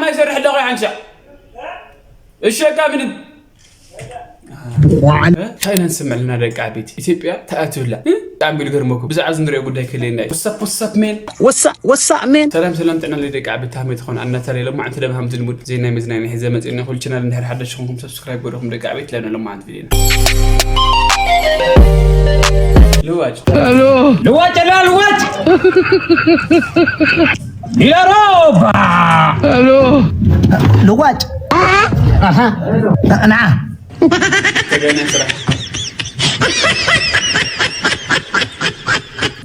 ኣይሰርሕ ኣለኹ ሓንሻዕ። እሺ፣ በቃ ምንም። ፋይናንስ ስምዕልና ደቂ ዓበይቲ ኢትዮጵያ ተኣትብላ። እ? ብጣዕሚ እዩ ዝገርመኩም። ብዛዕባ እዚ ንሪኦ ጉዳይ ክህልየና እዩ። ወሳፕ፣ ወሳፕ ሜን። ወሳእ፣ ወሳእ ሜን። ሰላም፣ ሰላም፣ ጥዕና ለደቂ ዓበይቲ ሃመይ ትኾኑ። ኣናታለ ሎማዓንቲ ደብ ሃምቲ ልሙድ ዜናይ መዝናይ ናይ ሒዘ መፅእና። ኩሉ ቻናል እንድሕር ሓደሽ ኾንኩም ሰብስክራይብ ገይርኩም ደቂ ዓበይቲ ለብና ሎማዓንቲ ቪድዮና። ልዋጭ። ልዋጭ፣ ላ ልዋጭ። ኢላሮባ። ልዋጭ። ኣሃ። ንዓ። ተገናኝ ስራሕ።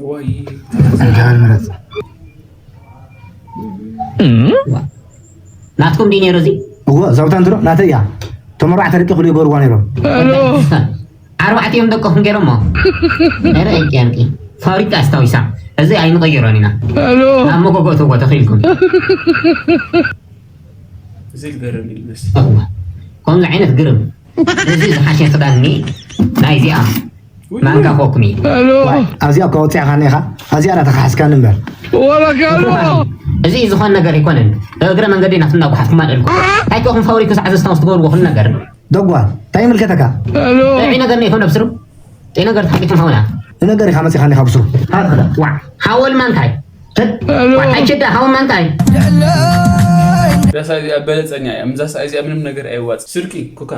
ወይ። ናትኩም ድዩ ነይሩ እዚ? እዎ፣ እዛ ቦታ እንትሮ ናተይ እያ። እቶም ኣርባዕተ ደቂ ክልኡ ይገብርዋ ነይሮም። ኣርባዕተ እዮም ደቅኹም ገይሮሞ። ኧረ፣ ዕንቂ፣ ዕንቂ። ፋብሪካ ኣስታዊሳ። እዚ ኣይንቐይሮን ኢና። ኣብ መጎጎ እትዎ ተኺልኩም። እዚ ዝገርም እዩ ዝመስል። እዋ፣ ከምዚ ዓይነት ግርም። እዚ ዝሓሸ ክዳን እኒ ናይዚኣ ማንጋ ኮኩሚ። ኣብዚኣ እኳ ወፂዕኻኒ ኢኻ። ኣብዚኣ ዳ ተኻሕስካኒ እምበር። እዚ ዝኾን ነገር ኣይኮነን። እግረ መንገዲ ናትና ጓሓፍኩም ኣልዕልኩም። ኣይኮኹም ፋብሪኩ ሰዓት ዝስታውስ ትገብርዎ ኩሉ ነገር። ደጓ፣ እንታይ ይምልከተካ? ጥዑይ ነገር ነው ይኹን ነብስሩ። ጥዑይ ነገር ተሓቂኩም ሃውና። ንነገር ኢኻ መፂኻኒ ካብ ስሩ። ሃ፣ ሃ፣ ዋ፣ ሃወል ማንታይ? ዋ፣ ኣይችዳ ሃወል ማንታይ? እዛ ሰኣይ እዚኣ በለፀኛ እያ። ምዛ ሰኣይ እዚኣ ምንም ነገር ኣይዋፅ። ስርቂ፣ ኮካ።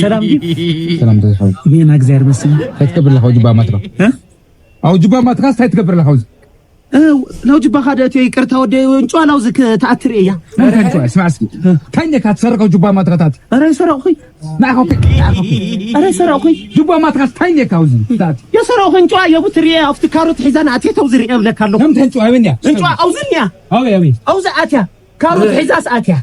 ሰላም ድዩ? ሰላም ተዝሓው። ሜና እግዚኣብሔር ይመስገን። እንታይ ትገብር ኣለኻ ጅባ ማትካ? እ? ኣብ ጅባ ማትካስ እንታይ ትገብር ኣለኻ ኣብዚ? እ፣ ላው ጅባ ካደ እትዮ ይቅርታ ወደ እንጫ ላው ዝክ ተኣትር እያ። መምተን ጅባ፣ ስማዕ እስኪ። እንታይ ነካ ትሰርቀው ጅባ ማትካ ታት? ኧረ ይሰረቕኹይ። ንዓኻ እኮ፣ ንዓኻ እኮ። ኧረ ይሰረቕኹይ። ጅባ ማትካስ እንታይ ነካ ኣብዚ ታት? የሰረቕኹ እንጫ የቡትር እየ ኣብቲ ካሮት ሒዛን ኣትየተው ዝርእየ እብለካ ኣለኹ። መምተን ጅባ፣ ኣበይ እያ? እንጫ ኣውዝን እያ። ኣበይ፣ ኣበይ? ኣውዚ ኣትያ። ካሮት ሒዛስ ኣትያ።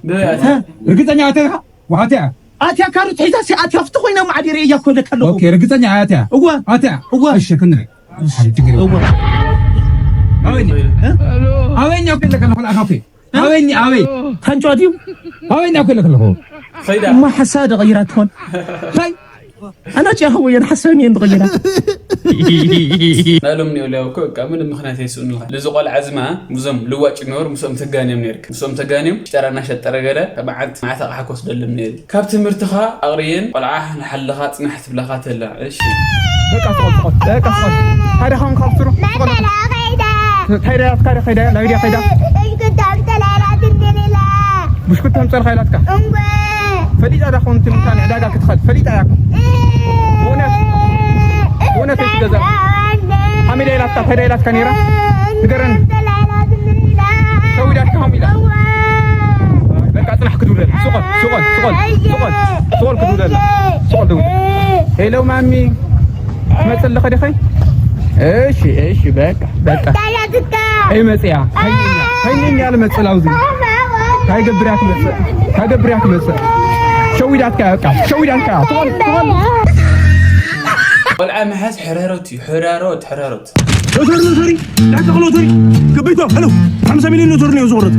እ? ርግጸኛ ኣትያ ኢኻ? ወሓትያ? ኣትያ ካሮት ሒዛስ ኣትያ። ኣብቲ ኮይና ማዕዲረ እያ እኮ እብለካ ኣለኹ። ኦኬ፣ ርግጸኛ ኣትያ? እወ። ኣትያ? እወ። እሺ፣ ክንርኢ። እሺ፣ ችግር የለውም። እወ። ኣበይ? እ? ኣበይ እኛ እኮ ኢለካ ኣለኹ፣ ንዓኻ እኮ። እ? ኣበይ፣ ኣበይ? ታንጫ ድዩ? ኣበይ እኛ እኮ ኢለካ ኣለኹ። ከይዳ። እማ ሓሳብ ዶ ቀይራ ትኾን? ታይ? ኣና ጭያ ኸው የን ሓሳብ እየን ዝቐይራ። ናሎም ኒዮ ሊያው እኮ በቃ ምንም ምኽንያት ኣይስእኑልካ። ልዚ ቆልዓ ዝማ ምስዞም ልዋጭ ነበሩ፣ ምስኦም ተጋንዮም ነይርካ። ምስኦም ተጋንዮም ሽጠራ እናሸጠረ ገለ መዓት መዓት ኣቕሓ ክወስደሎም ነይሩ። ካብ ትምህርትኻ ኣቕርየን ቆልዓ ንሓለኻ ጽናሕ ትብለኻ ተላ። እሺ። በቃ ስቆል፣ ስቆል፣ በቃ ስቆል። ታዲያ ኻውን ካብ ስሩ፣ ስቆል። መመላ ኸይዳ። እንታይ ደያ፣ እንታይ ደያ፣ ኸይዳ፣ ላቢድያ ኸይዳ። እጅ ግዳም ተላላት እንድልላ። ብሽኩት ተምጸልካ ኢላትካ። እወ። ፈሊጣ ዳ ኾን ትምንታ ንዕዳጋ ክትኸድ ፈሊጣ እያ እኮ። እውነት? እውነት እትገዛ? ሓሚዳ ኢላትካ፣ እንታይ ኢላትካ ነይራ? ንገረኒ። ሸዊዳትካ ኸም ኢላ። በቃ ጽናሕ ክትብለላ። ስቆል፣ ስቆል፣ ስቆል፣ ስቆል፣ ስቆል ክትብለላ። ስቆል ደውል። ሄሎ ማሚ፣ ትመጽእ ኣለኸ ዲኸይ? እሺ፣ እሺ፣ በቃ፣ በቃ። እንታይ መጽያ? ሀይነኛ፣ ሀይነኛ ልመጽእ ላውዚ። ታይገብርያ ትመጽእ፣ ታይገብርያ ትመጽእ። ሸዊዳትካ በቃ፣ ሸዊዳትካ። ትኾን፣ ትኾን። ቆልዓ ምሓዝ ሕራሮት እዩ፣ ሕራሮት፣ ሕራሮት። ሎተሪ፣ ሎተሪ፣ ዳካ ሎተሪ። ከበይቶ፣ ሄሎ፣ ሓምሳ ሚልዮን ሎተሪ ነው ዝቆረጥ።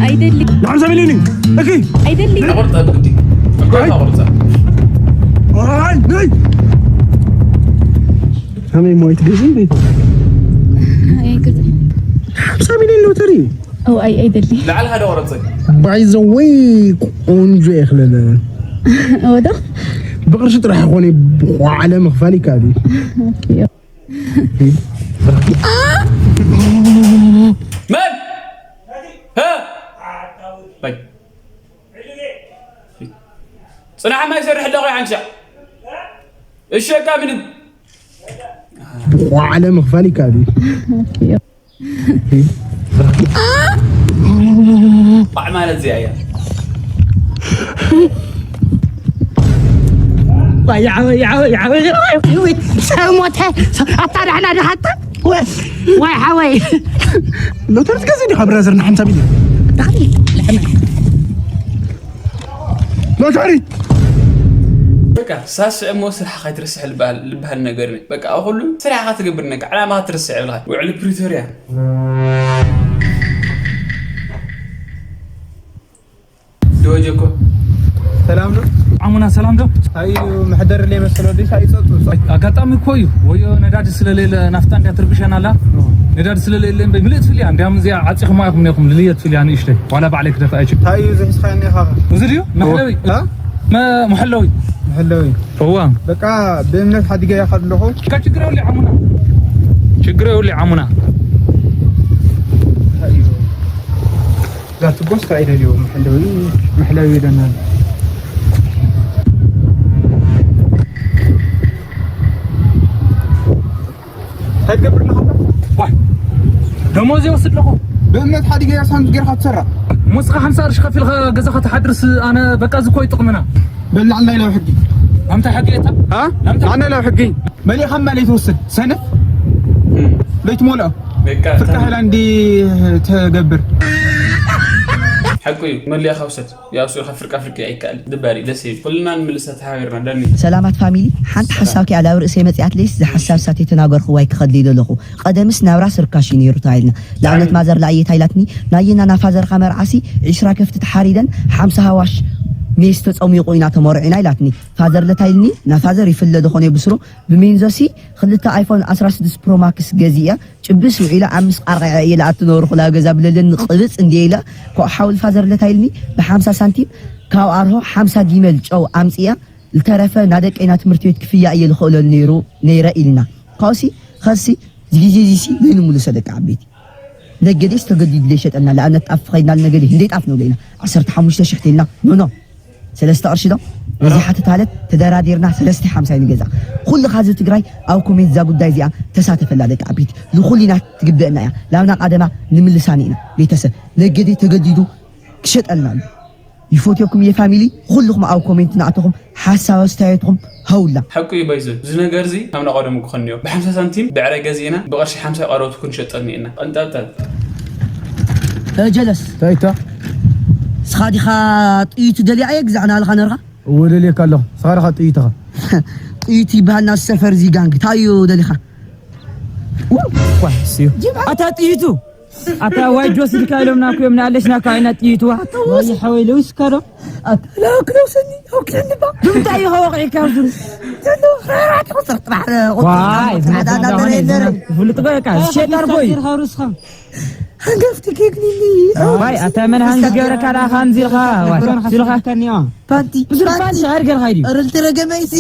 ኣይደሊ። ሓምሳ ሚልዮን እዩ። እኪ። ኣይደሊ። ቁርጣ፣ ቁርጣ፣ ቁርጣ። ኣይ፣ ነይ። ከመይ ሞይት ገዝም ቤት? ኣይገዝም። ሓምሳ ሚልዮን ሎተሪ። ኦ፣ ኣይ፣ ኣይደሊ። ንዓልኻ ዶ ቆረጽ? ባይ ዘ ወይ ቆንጆ የኽለለ። ወዶ? ብቕርሺ ጥራሕ ይኾነ ብዓለ ምኽፋል ይከኣል እዩ። መን? ሀ? ባይ። ጽናሕ ማይ ሰርሕ ኣለኹ ሓንሻዕ። እሺ፣ በቃ ምንም። ብዓለ ምኽፋል ይከኣል እዩ። ቋዕ ማለት እዚኣ እያ። ዋይ፣ ዓወይ፣ ዓወይ፣ ዓወይ፣ ዓወይ፣ ዓወይ፣ ሰብ ሞተ። ኣታ ዳሕና ድኻ ኣታ? ወይ፣ ወይ፣ ሓወይ። ሎተሪ ትገዝእ ዲኻ ብራዘር፣ ንሓምሳ ሚልዮን? ሎተሪ! በቃ ሳስዕ እሞ ስራሕ ከይትርስሕ ልበሃል ልበሃል ነገር እዩ። በቃ ኣብ ኩሉ ስራሕ ከትገብር ነካ ዕላማ ከትርስሕ ይብልካ። ውዕሊ ፕሪቶርያ ዶ ጀኮ። ሰላም ነው። ዓሙና ሰላም ዶ? አይ መሕደር ላይ መሰለ ወዲስ አይጸጡ። አጋጣሚ እኮ እዩ ወዮ ነዳድ ስለሌለ ናፍታ እንዲያ ትርብሸና ኣላ። ነዳድ ስለሌለ እምበይ ምልእት ፍልያ እንዲያም እዚኣ ዓፂኹማ ኢኹም ነኹም ልልየት ፍልያ ንእሽተይ ዋላ ባዕለይ ክደፍኣ ይችል። ታዩ ዝሕስኻኒ ኢኻ። እዚ ድዩ? መሕለዊ እ? መ- መሐለዊ መሕለዊ እዋ በቃ ብእምነት ሓዲገ ኢኻ ኣለኹ። ካ ችግር የብሉ ዓሙና ችግር የብሉ ዓሙና ዛቲ ጎስታ ኢደልዮ መሕለዊ መሕለዊ ይደናል። ታይገብር ኣለኻ? ዋይ ደሞዝ ይወስድ ኣለኹ ብእምነት ሓዲገ ኢኻ ሳንዱስ ጌርካ ትሰራ። ሞስኻ ሓምሳ ቅርሺ ከፊልካ ገዛኻ ትሓድርስ ኣነ በቃ እዚ እኮ ይጥቕምና በላዕልና ኢላዊ ሕጊ ኣምታ ሕጊ የታ አ? ኣነ ኢላዊ ሕጊ መሊእኻ እማ ለይትወስድ ሰነፍ ለይትሞልኦ በቃ ፍርቂ ሃይላንድ ትገብር ሓቁ እዩ። መሊእኻ ውሰድ። ያው እሱ ካብ ፍርቃ ፍርቂ ኣይከኣል ድባሪ ደስ ይብል። ኩልና ንምልሳ ተሓቢርና ዳኒ ሰላማት ፋሚሊ፣ ሓንቲ ሓሳብ ከኣ ኣብ ርእሰይ መጺኣት ለይስ ዝሓሳብ ሳት የተናገርኩ ዋይ ክኸድሊ ደለኹ። ቀደምስ ናብራስ ርካሽ እዩ ነይሩ ተባሂልና። ንኣብነት ማዘር ለኣየ እንታይ ኢላትኒ፣ ናየና ናፋዘርካ መርዓሲ ዒስራ ከፍቲ ተሓሪደን ሓምሳ ሃዋሽ ሜስ ተጸሚቑ ኢና ተመርዒና ኢላትኒ። ፋዘር ለታይ ኢልኒ፣ ናፋዘር ይፍለ ዝኾነ ብስሩ ብሜንዞሲ ክልተ ኣይፎን ዓሰርተ ሽዱሽተ ፕሮማክስ ገዚአ ጭብስ ውዒለ ኣብ ምስቃርቃ እየ ለኣትነብሩ ኩላ ገዛ ብለለኒ ቅብጽ እንድየ ኢለ ኮ ሓውል ፋዘር ለታይ ኢልኒ ብሓምሳ ሳንቲም ካብ ኣርሆ ሓምሳ ጊመል ጨው ኣምጽያ ዝተረፈ ናደቀይ ና ትምህርቲ ቤት ክፍያ እየ ልኽእለሉ ነይሩ ነይረ ኢልና ካብሲ ኸሲ ዝግዜ ዚሲ ዘይንምልሶ ደቂ ዓበይቲ ነገዴስ ተገዲዱ ዘይሸጠልና ለኣብነት ጣፍ ኸይድና ነገዴ ህንደይ ጣፍ ንብሎ ኢና ዓሰርተ ሓሙሽተ ሽሕ ቴልና ኖኖ ሰለስተ ቅርሺ ዶ እዚ ሓትት ማለት ተደራዲርና ሰለስተ ሓምሳ ንገዛ ኩልኻ ህዝቢ ትግራይ ኣብ ኮሜንት እዛ ጉዳይ እዚኣ ተሳተፈላ ደቂ ዓበይቲ ንኹሊና ትግበአና እያ ላብና ቀደማ ንምልሳኒ ኢና ቤተሰብ ነገዴ ተገዲዱ ክሸጠልና እዩ ይፎትየኩም እየ ፋሚሊ ኩልኹም ኣብ ኮሜንት ናእተኹም ሓሳብ ኣስተያየትኹም ሃውላ ሓቁ እዩ ባይዞ እዚ ነገር እዚ ካብ ናቀደሙ ክኾን እዮ ብሓምሳ ሳንቲም ብዕረ ገዚእና ብቅርሺ ሓምሳ ቀረብቱ ክንሸጠኒ ኢና ቀንጣብታት ጀለስ ታይታ ስኻ ዲኻ ጥይቱ ደሊያ እየ ግዛዕና ኣለኻ ነርኻ እወ ደልየካ ኣለኹ ስኻ ዲኻ ጥይትኻ ጥይቱ ይበሃል ናብ ሰፈር እዚ ጋንግ ታዩ ደሊኻ ስዩ ኣታ ጥይቱ ኣታ ዋይ ጆስ ኢልካ ኢሎምና እኮ እዮም ንኣለሽና ካብ ኢና ጥይቱ ዋይ ሓወይ ለውስካ ዶ ኣታ ላክለውሰኒ ኣውኪዕኒ ባ ብምንታይ ኢኻ ወቂዕካ ኣብዚ ዘሎ ራት ቁፅር ጥራሕ ቁፅር ዋይ ፃዕዳ እናበለ የለረ ፍሉጥ በቃ ሸጣር ቦይ ሃንገፍቲ ጌግኒኒ ዋይ ኣታ መን ሃንግ ገብረካ ደኣ ከምዚ ኢልካ ዋይ ኢልካ ፓንቲ ብዙር ፓንቲ ዓር ጌርካ ድዩ ርልቲ ረገመይሲ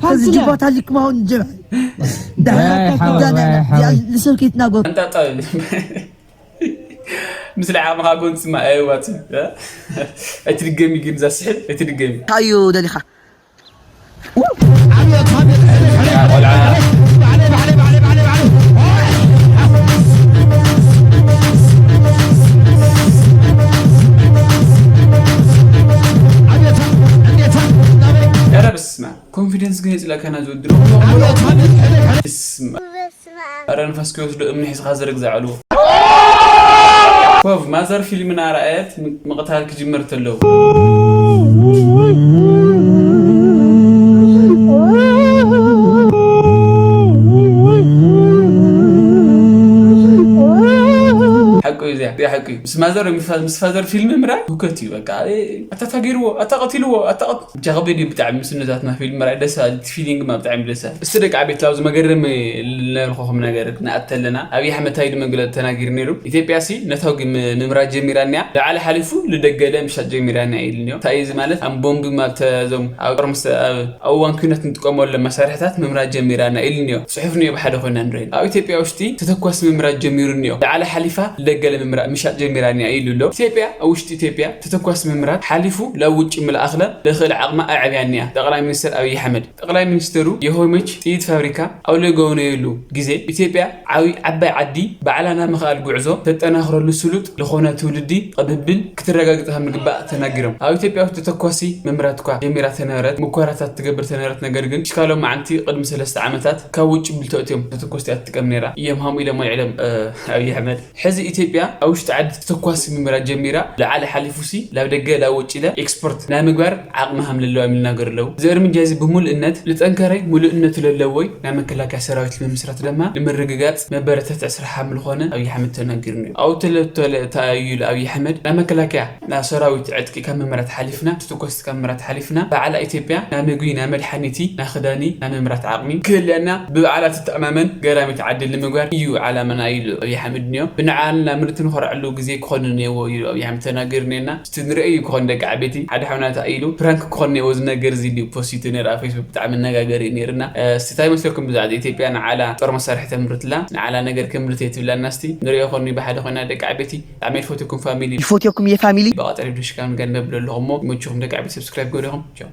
እዚ ጅባታ ሊክማውን ጀባ ንሰብ ከይትናገሩ ቀንጣብጣብ ምስ ለዓቕምኻ ጎንፅማ ኣየዋፅን ኣይትድገሚ ግን እዛ ስሕል ኣይትድገሚ ታዩ ደሊኻ ኧረ በስመ ኣብ ኮንፊደንስ ግን የፅላእካና ዝወድሮ ስማ ኧረ ንፋስ ክወስዶ እምኒ ሒዝካ ዘርግዛዕሉ ኮቭ ማዘር ፊልምና ረኣየት ምቕታል ክጅምር ተለው ሓቁ እዩ እዚኣ እዚኣ ሓቁ እዩ ምስ ማዘር ምስ ፋዘር ፊልም ምራይ ህውከት እዩ በቃ ኣታ ታገይርዎ ኣታ ቀቲልዎ ኣታ ብቻ ከበድ እዩ ብጣዕሚ ምስነታትና ፊልም ምራይ ደስ እቲ ፊሊንግ ድማ ብጣዕሚ ደስ እስቲ ደቂ ዓቤት ላብዚ መገረሚ ልነልኮኹም ነገር ንኣተለና ኣብይ ኣሕመድ ታይ ድመግለጥ ተናጊሩ ነይሩ ኢትዮጵያ ሲ ነታው ምምራ ጀሚራ እኒያ ላዕሊ ሓሊፉ ልደገለ ምሻጥ ጀሚራ እኒያ ኢሉ እኒዮ እንታይ እዚ ማለት ኣብ ቦምብ ማብተዞም ኣብ ጦርምስ ኣብ እዋን ኩነት ንጥቀመሎም መሳርሕታት ምምራ ጀሚራ እኒያ ኢሉ እኒዮ ጽሑፍ እኒዮ ብሓደ ኮይና ንርኢ ኣብ ኢትዮጵያ ውሽጢ ተተኳስ ምምራ ጀሚሩ እኒዮ ላዕሊ ሓሊፋ ልደገለ ምምራ ምሻጥ ጀሚራ እኒያ ኢሉ ኣሎ ኢትዮጵያ ኣብ ውሽጢ ኢትዮጵያ ተተኳስ ምምራ ሓሊፉ ላብ ውጭ ምልኣኽለ ለኽእል ዓቕማ ኣዕብያ እኒያ ጠቕላይ ሚኒስትር ኣብይ ኣሕመድ ጠቕላይ ሚኒስትሩ የሆመች ጥይት ፋብሪካ ኣብ ለገውነየሉ ግዜ ኢትዮጵያ ዓብይ ዓባይ ዓዲ ባዕላ ናብ ምኽኣል ጉዕዞ ተጠናኽረሉ ስሉጥ ዝኾነ ትውልዲ ቅብብል ክትረጋግፅ ከም ዝግባእ ተናጊሮም። ኣብ ኢትዮጵያ ተተኳሲ መምራት እኳ ጀሚራ ተነበረት፣ ሙከራታት ትገብር ተነበረት፣ ነገር ግን ሽካሎም መዓንቲ ቅድሚ ሰለስተ ዓመታት ካብ ውጭ ብልተእትዮም ተተኮስቲ እያ ትጥቀም ነይራ እዮም ሃምኡ ኢሎም ኣልዒሎም ኣብይ ኣሕመድ። ሕዚ ኢትዮጵያ ኣብ ውሽጢ ዓዲ ተኳሲ ምምራት ጀሚራ። ለዓለ ሓሊፉሲ ላብ ደገ ላብ ውጭ ኢለ ኤክስፖርት ናይ ምግባር ዓቕሚ ሃም ለለዋ የሚል ነገር ኣለዉ። እዚ እርምጃ እዚ ብምሉእነት ልጠንከረ ምሉእነቱ ለለዎይ ናይ መከላከያ ሰራዊት ንምስራት ድማ ንምርግጋጽ መበረተት ዕስራ ሓምል ኾነ ኣብይ ኣሕመድ ተናጊሩ ነይሩ። ኣብኡ ተለተለ እታ እዩ ኢሉ ኣብይ ኣሕመድ ናይ መከላከያ ናይ ሰራዊት ዕጥቂ ካብ ምምራት ሓሊፍና፣ ትትኮስ ካብ ምምራት ሓሊፍና፣ በዓላ ኢትዮጵያ ናይ ምግቢ፣ ናይ መድሓኒቲ፣ ናይ ክዳኒ፣ ናይ ምምራት ዓቕሚ ክህልየና ብበዓላ ትተኣማመን ገራሚት ዓዲ ንምግባር እዩ ዓላማና ኢሉ ኣብይ ኣሕመድ ንዮ። ብንዓን ናይ ምርት ንኾርዐሉ ግዜ ክኾን ነይዎ እዩ ኣብይ ኣሕመድ ተናገር ነና። እስቲ ንርእዩ ክኾን ደቂ ዓበይቲ ሓደ ሓውናታ ኢሉ ፕራንክ ክኾን ነይዎ ዝነገር እዚ ኢሉ ፖስት ነይሩ ኣብ ፌስቡክ። ብጣዕሚ መነጋገሪ እዩ ነይርና። እስቲ እንታይ መስለኩም ብዛዕባ ኢትዮጵያ ንዓላ ጦር መሳርሒ ተምርትላ ንዓላ ነገር ክምርት እየ ትብላና። እስቲ ንርእዮ ኾኒ ብሓደ ኮይና ደቂ ዓበይቲ። ብጣዕሚ እየ ዝፈትየኩም ፋሚሊ። ይፎትየኩም እየ ፋሚሊ። ብቐጠሪ ብሽካም ጋር ነብለለኹ እሞ ይመችኹም ደቂ ዓበይቲ። ሰብስክራይብ ገሪኹም ቻው።